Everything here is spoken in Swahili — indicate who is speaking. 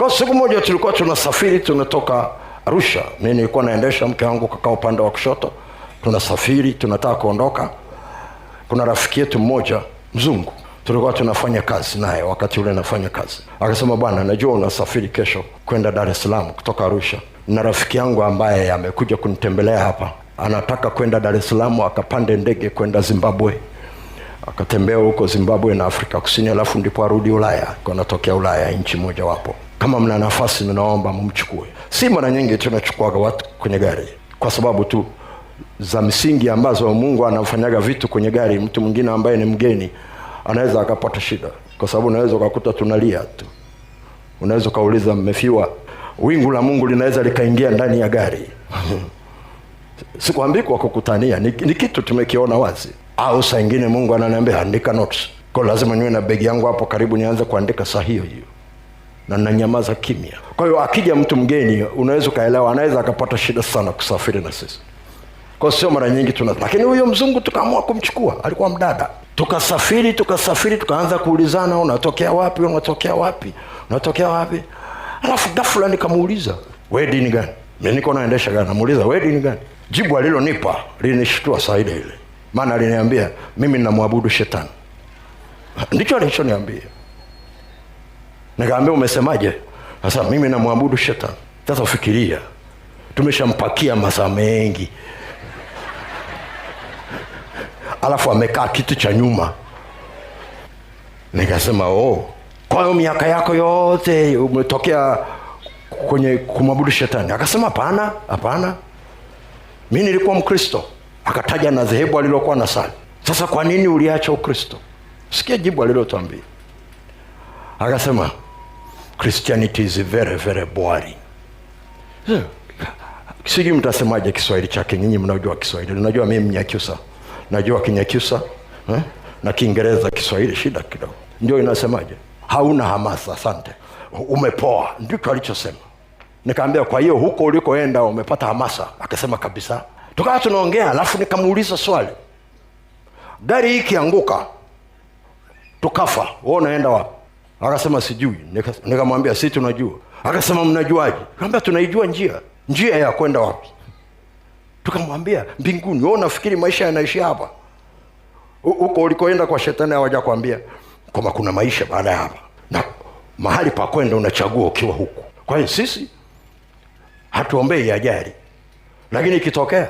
Speaker 1: Kwa siku moja tulikuwa tunasafiri, tunatoka Arusha, mimi nilikuwa naendesha, mke wangu kakaa upande wa kushoto, tunasafiri, tunataka kuondoka. Kuna rafiki yetu mmoja mzungu tulikuwa tunafanya kazi naye wakati ule nafanya kazi, akasema, bwana, najua unasafiri kesho kwenda Dar es Salaam kutoka Arusha, na rafiki yangu ambaye amekuja kunitembelea hapa anataka kwenda Dar es Salaam akapande ndege kwenda Zimbabwe, akatembea huko Zimbabwe na Afrika Kusini, alafu ndipo arudi Ulaya, anatokea Ulaya nchi moja wapo. Kama mna nafasi, ninaomba mumchukue. Si mara nyingi tunachukuaga watu kwenye gari kwa sababu tu za msingi ambazo Mungu anafanyaga vitu kwenye gari. Mtu mwingine ambaye ni mgeni anaweza akapata shida, kwa sababu unaweza ukakuta tunalia tu, unaweza ukauliza mmefiwa. Wingu la Mungu linaweza likaingia ndani ya gari. Sikwambii kwa kukutania, ni kitu tumekiona wazi. Au saa ingine Mungu ananiambia andika notes, kwa lazima niwe na begi yangu hapo karibu, nianze kuandika saa hiyo hiyo, na nanyamaza kimya. Kwa hiyo akija mtu mgeni, unaweza ukaelewa, anaweza akapata shida sana kusafiri na sisi. Kwa sio mara nyingi tuna, lakini huyo mzungu tukaamua kumchukua, alikuwa mdada. Tukasafiri, tukasafiri, tukaanza kuulizana, unatokea wapi, unatokea wapi, unatokea wapi? Alafu ghafla nikamuuliza, we dini gani? Mimi niko naendesha gari, namuuliza we dini gani? Jibu alilonipa linishtua saa ile ile, maana aliniambia mimi namwabudu shetani. Ndicho alichoniambia. Nikaambia umesemaje? Sasa mimi namwabudu shetani. Sasa fikiria, tumeshampakia masaa mengi, alafu amekaa kiti cha nyuma. Nikasema oh, kwa hiyo miaka yako yote umetokea kwenye kumwabudu shetani? Akasema hapana, hapana, mi nilikuwa Mkristo. Akataja na dhehebu alilokuwa na sali. Sasa kwa nini uliacha Ukristo? Sikia jibu alilotuambia. Akasema Christianity is very very boring. Sijui mtasemaje Kiswahili chake, nyinyi mnajua Kiswahili. Najua mimi Mnyakyusa, najua Kinyakyusa eh? Na Kiingereza, Kiswahili shida kidogo. Ndio inasemaje? Hauna hamasa, asante, umepoa. Ndicho alichosema. Nikaambia, kwa hiyo huko ulikoenda umepata hamasa? Akasema kabisa. Tukawa tunaongea, alafu nikamuuliza swali, gari hii ikianguka tukafa, wewe unaenda wapi? Akasema sijui. Nikamwambia si tunajua. Akasema mnajuaje? Nikamwambia tunaijua njia. Njia ya kwenda wapi? Tukamwambia mbinguni. Wewe unafikiri maisha yanaishia hapa? Huko ulikoenda kwa shetani hawajakwambia kwamba kuna maisha baada ya hapa, na mahali pa kwenda unachagua ukiwa huku. Kwa hiyo sisi hatuombei ajali, lakini ikitokea